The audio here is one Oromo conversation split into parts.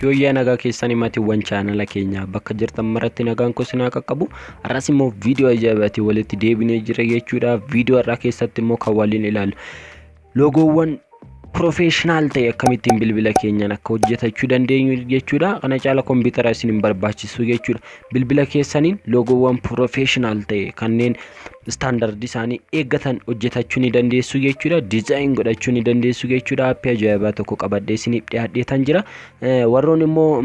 Yooyyaa, nagaa keessanii maatiiwwan chaanala keenyaa, bakka jirtan maratti nagaan koo isin haa qaqqabu. Har'as immoo viidiyoo ajaa'ibaatiin walitti deebinee jira jechuudha. Viidiyoo har'aa keessatti immoo kan waliin ilaallu loogoowwan professional ta'e akkamittiin bilbila keenyaan akka hojjetachuu dandeenyu jechuudha. Kana caala kompiitara isin hin barbaachisu jechuudha. Bilbila keessaniin loogoowwan professional ta'e kanneen standardii isaanii eeggatan hojjetachuu ni dandeessu jechuudha. Design godhachuu ni dandeessu jechuudha. Aappii ajaa'ibaa tokko qabadhee isiniif dhiyaadheetan jira. Warroon immoo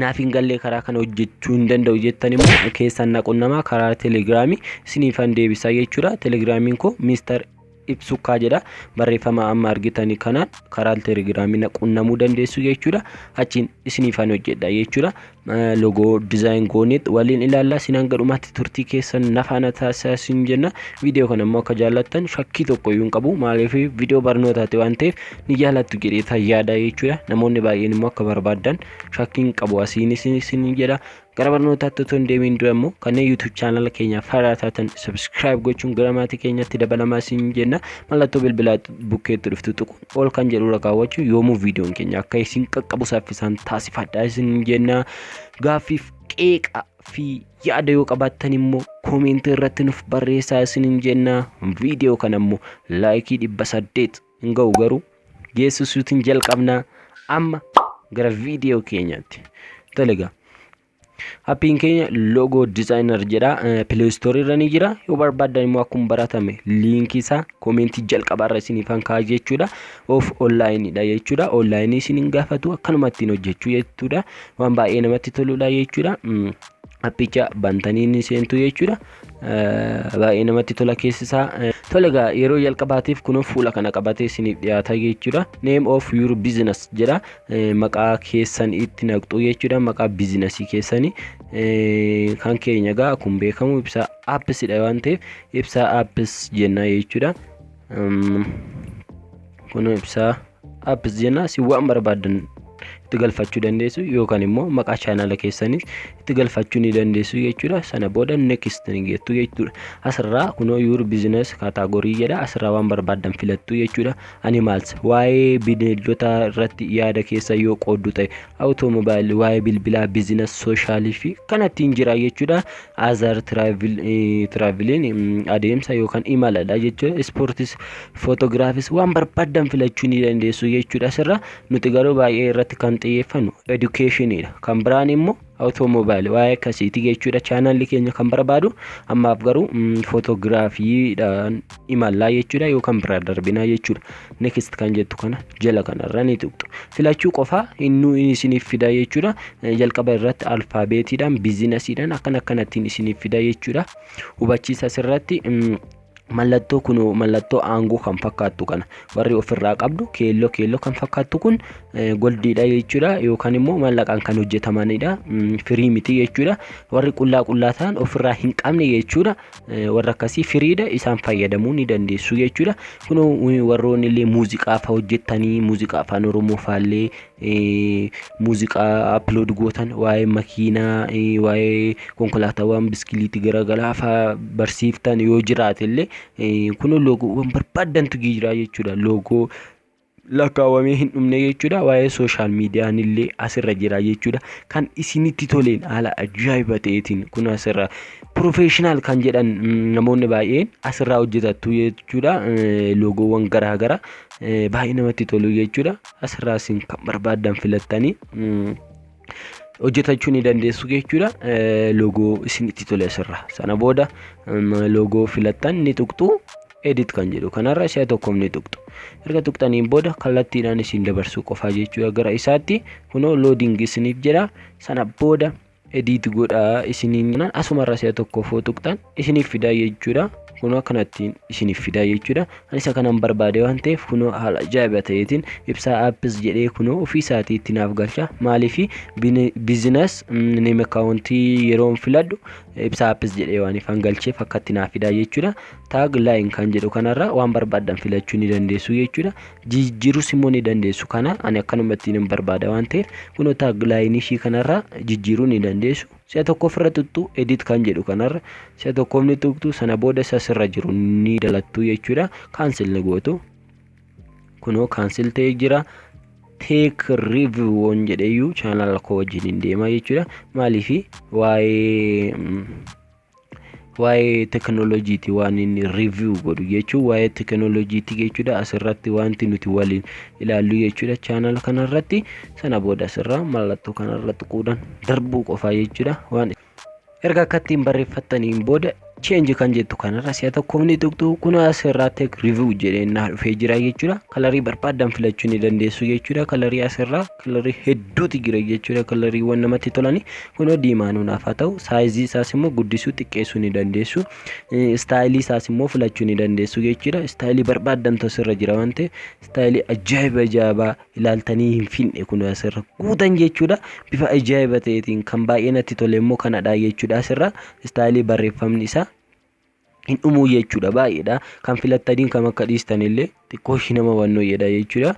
naaf hin gallee, karaa kana hojjechuu hin danda'u jettan immoo keessan na qunnamaa, karaa telegiraamii isiniifan deebisaa jechuudha. Telegiraamiin koo Mister Ibsukkaa jedha. Barreeffama amma argitanii kanaan karaa telegiraamii na qunnamuu dandeessu jechuudha. Achiin isiniifan hojjedha jechuudha. Loogoo design gooneet waliin ilaallaa. Isin hanga dhumaatti turtii keessan na faana taasisaa isin jenna. Viidiyoo kana immoo akka jaallattan shakkii tokko iyyuu hin qabu. Maaliif, viidiyoo barnootaati waan ta'eef ni jaallattu jedhee yaada jechuudha. Namoonni baay'een immoo akka barbaaddan shakkii hin qabu, asiin isin jedha. Gara barnootaatti otoo hin deemin dura immoo kanneen YouTube chaanala keenya haaraa taatan subscribe gochuun gara maatii keenyatti dabalamaa isin jenna. Mallattoo bilbilaa bukkeetti dhuftu tuquun ol kan jedhu irra kaawwachuu yoomuu viidiyoon keenya akka isin qaqqabu saffisaan taasifadhaa isin jenna. Gaaffiif qeeqa fi yaada yoo qabaattan immoo koomentii irratti nuuf barreessaa isin jenna. Viidiyoo kana immoo laayikii 800 hin ga'u garuu geessisuutiin jalqabnaa. Amma gara viidiyoo keenyaatti. Tole egaa. Appiin keenya Logo Designer jedha. Play Store irra ni jira. Yoo barbaaddan immoo akkuma baratame liinkii isaa koomentii jalqabaarra isiniifan kaa'a jechuudha. Of onlaayiniidha jechuudha. Onlaayinii isin hin gaafatu, akkanuma ittiin hojjechuu jechuudha. Waan baay'ee namatti toludha jechuudha. Appicha bantanii ni seentu jechuudha. Baay'ee namatti tola keessi isaa. Tole egaa, yeroo jalqabaatiif kunoo fuula kana qabatee isiniif dhiyaata jechuudha. "Name of your business" jedha. Maqaa keessan itti naqxu jechuudha. Maqaa biizinasii keessanii. Kan keenya egaa akkuma beekamu Ibsaa Appsidha waan ta'eef Ibsaa Apps jenna jechuudha. Kunoo Ibsaa Apps jenna. Si waan barbaaddan itti galfachuu dandeessu yookaan immoo maqaa chaanala keessanis itti galfachuu ni dandeessu jechuudha. Sana booda "next" ni jettu jechuudha. Asirraa kunoo "your business category" jedha. Asirraa waan barbaaddan filattu jechuudha. Animals, waa'ee bineeldota irratti yaada keessa yoo qooddu ta'e, automobile, waa'ee bilbilaa, business, social fi kanattiin jira jechuudha. Other, traveliin adeemsa yookaan imaladha jechuudha. Sports, photographys, waan barbaaddan filachuu ni dandeessu jechuudha. Asirra nuti garuu baay'ee irratti kan xiyyeeffannu educationidha. Kan biraan immoo automobile, waa'ee akkasiiti jechuudha. Chaanalli keenya kan barbaadu ammaaf garuu footoogiraafiidhaan imallaa jechuudha yookaan biraa darbinaa jechuudha. "Next" kan jettu kana jala kanarra ni tuqxu. Filachuu qofaa inni isiniif fida jechuudha. Jalqaba irratti alfaabeetiidhaan, biizinasiidhaan, akkana akkanattiin isiniif fida jechuudha. Hubachiisa asirratti mallattoo kun mallattoo aangoo kan fakkaattu kana warri ofirraa qabdu, keelloo keelloo kan fakkaattu kun goldiidha jechuudha, yookaan immoo mallaqaan kan hojjetamanidha, free miti jechuudha. Warri qullaa qullaa ta'an ofirraa hin qabne jechuudha, warra akkasii freedha, isaan fayyadamuu ni dandeessu jechuudha. Kunoo warroonni illee muuziqaa fa hojjettanii, muuziqaa Afaan Oromoo faallee muuziqaa upload gootan, waa'ee makiinaa, waa'ee konkolaataawwan, biskiliitii garaagaraa faa barsiiftan yoo jiraate illee, kunoo loogoowwan barbaaddantu jira jechuudha. Loogoo lakkaawwamee hin dhumne jechuudha. Waa'ee social miidiyaan illee asirra jira jechuudha. Kan isinitti toleen haala ajaa'iba ta'eetiin kun asirra professional kan jedhan namoonni baay'een asirraa hojjetattu jechuudha. Loogoowwan garaagaraa baay'ee namatti tolu jechuudha. Asirraa isin kan barbaaddan filattanii hojjetachuu ni dandeessu jechuudha. Loogoo isinitti tole asirraa. Sana booda loogoo filattan ni tuqxu. "Edit" kan jedhu kanarra si'a tokkoof ni tuqxu. Erga tuqxaniin booda kallattiidhaan isin dabarsuu qofaa jechuudha gara isaatti. Kunoo "loading" isiniif jedha. Sana booda "edit" godhaa isiniin asumarra si'a tokkoof yoo tuqxan isiniif fidaa jechuudha. Kunoo akkanattiin isiniif fidaa jechuudha. Ani isa kanan barbaade waan ta'eef kunoo haala ajaa'iba ta'eetiin Ibsaa Apps jedhee kunoo ofii isaatii itti naaf galcha. Maaliif, business name accountii yeroo filadhu Ibsaa Apps jedhee waan ifaan galcheef akkatti naaf fidaa jechuudha. "Tagline" kan jedhu kanarra waan barbaaddan filachuu ni dandeessu jechuudha. Jijjiirus immoo ni dandeessu. Kana ani akkanumatti hin barbaada waan ta'eef kunoo tagline ishii kanarra jijjiiruu ni dandeessu. Si'a tokko ofirra tuqxu, "edit" kan jedhu kanarra si'a tokkoof ni tuqxu. Sana booda isa asirra jiru ni dalattu jechuudha. Cancel ni gootu. Kunoo cancel ta'ee jira. Tech Review woon jedheyyuu chaanala koo wajjin hin deema jechuudha. Maaliif waa'ee teknooloojiiti waan inni review godhu jechuun waa'ee teknooloojiiti jechuudha. Asirratti wanti nuti waliin ilaallu jechuudha chaanala kanarratti. Sana booda asirraa mallattoo kanarra tuquudhaan darbuu qofaa jechuudha. Waan erga akkattiin barreeffattaniin booda change kan jettu kanarra si'a tokkoof ni tuqxu. Kun asirraa Tech Review jedhee naa dhufee jira jechuudha. Colorii barbaadan filachuu ni dandeessu jechuudha. Colorii asirraa colorii hedduutu jira jechuudha. Coloriiwwan namatti tolani kunoo diimaa nuunaaf haa ta'u. Sizeii isaas immoo guddisuu xiqqeessuu ni dandeessu. Styleii isaas immoo filachuu ni dandeessu jechuudha. Styleii barbaadantu asirra jira waan ta'eef styleii ajaa'iba ajaa'ibaa ilaaltanii hin finne kun asirra guutan jechuudha. Bifa ajaa'iba ta'eetiin kan baay'ee natti tole immoo kanadha jechuudha. Asirra styleii barreeffamni isaa hin dhumuu jechuudha, baay'eedha. Kan filattanii kam akka dhiistan illee xiqqoo ishii nama hubannoo jedha jechuudha.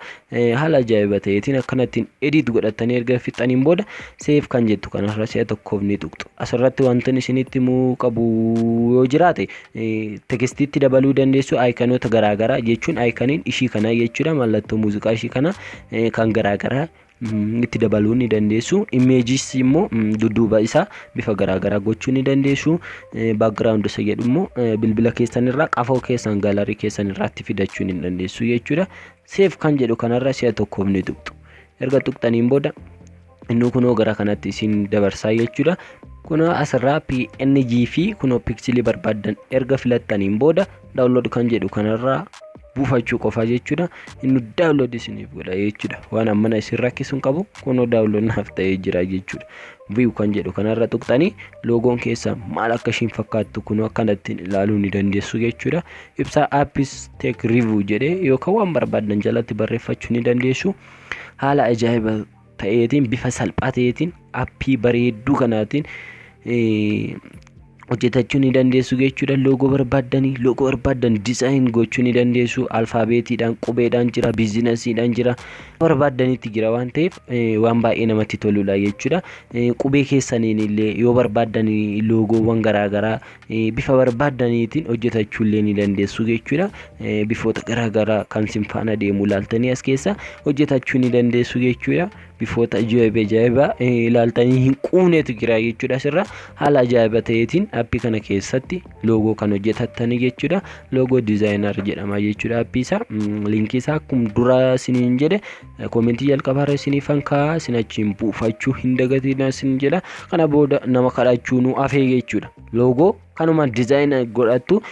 Haala ajaa'iba ta'eetiin akkanattiin edit godhatanii erga fixaniin booda save kan jettu kanarra si'a tokkoof ni tuqxu. Asirratti wantoonni isinitti himuu qabu yoo jiraate, textiitti dabaluu dandeessu, iconoota garaagaraa jechuun iconiin ishii kana jechuudha, mallattoo muuziqaa ishii kana kan garaagaraa itti dabaluu ni dandeessu. Imageis immoo dudduuba isaa bifa garaagaraa gochuu ni dandeessu. Background isa jedhu immoo bilbila keessan irraa, qafoo keessan, gallery keessan irraatti fidachuu ni dandeessu jechuudha. Save kan jedhu kanarra si'a tokkoof ni tuqxu. Erga tuqxaniin booda inni kunoo gara kanatti isin dabarsaa jechuudha. Kunoo asirraa PNG fi kunoo pixelii barbaaddan erga filattaniin booda download kan jedhu kanarraa buufachuu qofa jechuudha. Inni download isiniif godha jechuudha. Waan ammana isin rakkisu hin qabu, kunoo download naaf ta'ee jira jechuudha. View kan jedhu kanarra tuqxanii loogoon keessa maal akka ishiin fakkaattu kunoo akkanattiin ilaaluu ni dandeessu jechuudha. Ibsaa Apps Tech Review jedhee yookaan waan barbaaddan jalatti barreeffachuu ni dandeessu. Haala ajaa'iba ta'eetiin, bifa salphaa ta'eetiin, appii bareedduu kanaatiin hojjetachuu ni dandeessu jechuudha. Loogoo barbaaddanii, loogoo barbaaddan design gochuu ni dandeessu. Alphabetiidhaan, qubeedhaan jira, businessiidhaan jira. Barbaaddanitti jira waan ta'eef waan baay'ee namatti toludha jechuudha. Qubee keessaniin illee yoo barbaaddanii loogoowwan garaagaraa bifa barbaaddaniitiin hojjetachuu illee ni dandeessu jechuudha. Bifoota garaagaraa kan sin faana deemu ilaaltanii as keessa hojjetachuu ni dandeessu jechuudha. Bifoota ajaa'iba ajaa'ibaa ilaaltanii hin quufnetu jira jechuudha. Asirra haala ajaa'iba ta'eetiin appii kana keessatti loogoo kan hojjetattanii jechuudha. Logo Designer jedhama jechuudha appii isaa. Linkii isaa akkuma dura isiniin jedhe commentii jalqabaarra isiniifan kaa'aa, isin achiin buufachuu hin dagatinaa isin jedha. Kana booda nama kadhachuu nu hafee jechuudha. Loogoo kanuma design godhattu,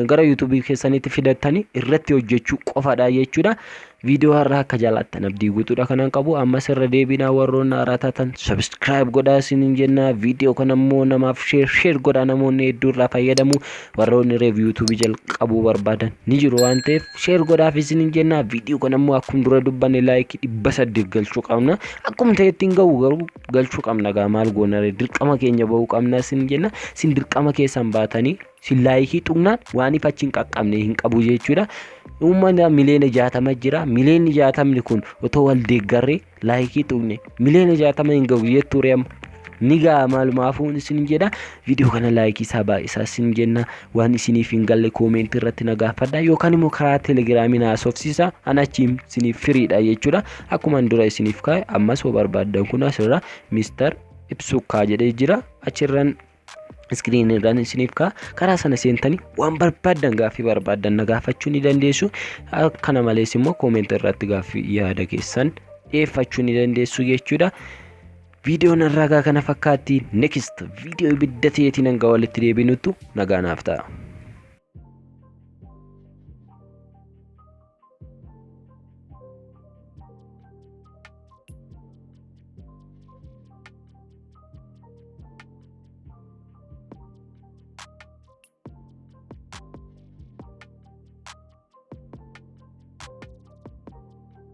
gara YouTubeii keessanitti fidattanii irratti hojjechuu qofadha jechuudha. Viidiyoo har'aa akka jaallattan abdii guutuudha kanan qabu. Ammas irra deebinaa, warroonni haaraa taatan subscribe godhaa isiniin jenna. Viidiyoo kana immoo namaaf share share godhaa, namoonni hedduu irraa fayyadamu. Warroonni reef YouTubeii jalqabuu barbaadan ni jiru waan ta'eef share godhaaf isiniin jenna. Viidiyoo kana immoo akkuma dura dubbanne likeii 800 galchuu qabna. Akkuma ta'etti hin ga'u, garuu galchuu qabna gaa, maal goona, dirqama keenya bahuu qabna isin jenna. Isin dirqama keessan baatanii isin likeii tuqnaan waan ifa achi hin qaqqabne hin qabu jechuudha. Uummata miliyoona 60 jira. Miliyoonni 60 kun otoo wal deeggarree likeii tuqne miliyoona 60 hin ga'u jettuu amma. Ni ga'a, maalumaafuu isin jedha. Viidiyoo kana likeii isaa baay'isaa isin jenna. Waan isiniif hin galle commentii irratti na gaafadha yookaan immoo karaa Telegramii na haasofsiisa, ana achiin isiniif firiidha jechuudha. Akkuma dura isiniif kaa'e, ammas hoo barbaaddan kun asirra Mister Ibsukkaa jedhee jira, achirran screen irraan isiniif ka'a. Karaa sana seentanii waan barbaaddan, gaaffii barbaaddan na gaafachuu ni dandeessu. Kana malees immoo commentii irratti gaaffii yaada keessan dhiyeeffachuu ni dandeessu jechuudha. Viidiyoon har'aa kana fakkaatti. Next viidiyoo ibidda ta'eetiin hanga walitti deebinuttu nagaa naaf ta'a.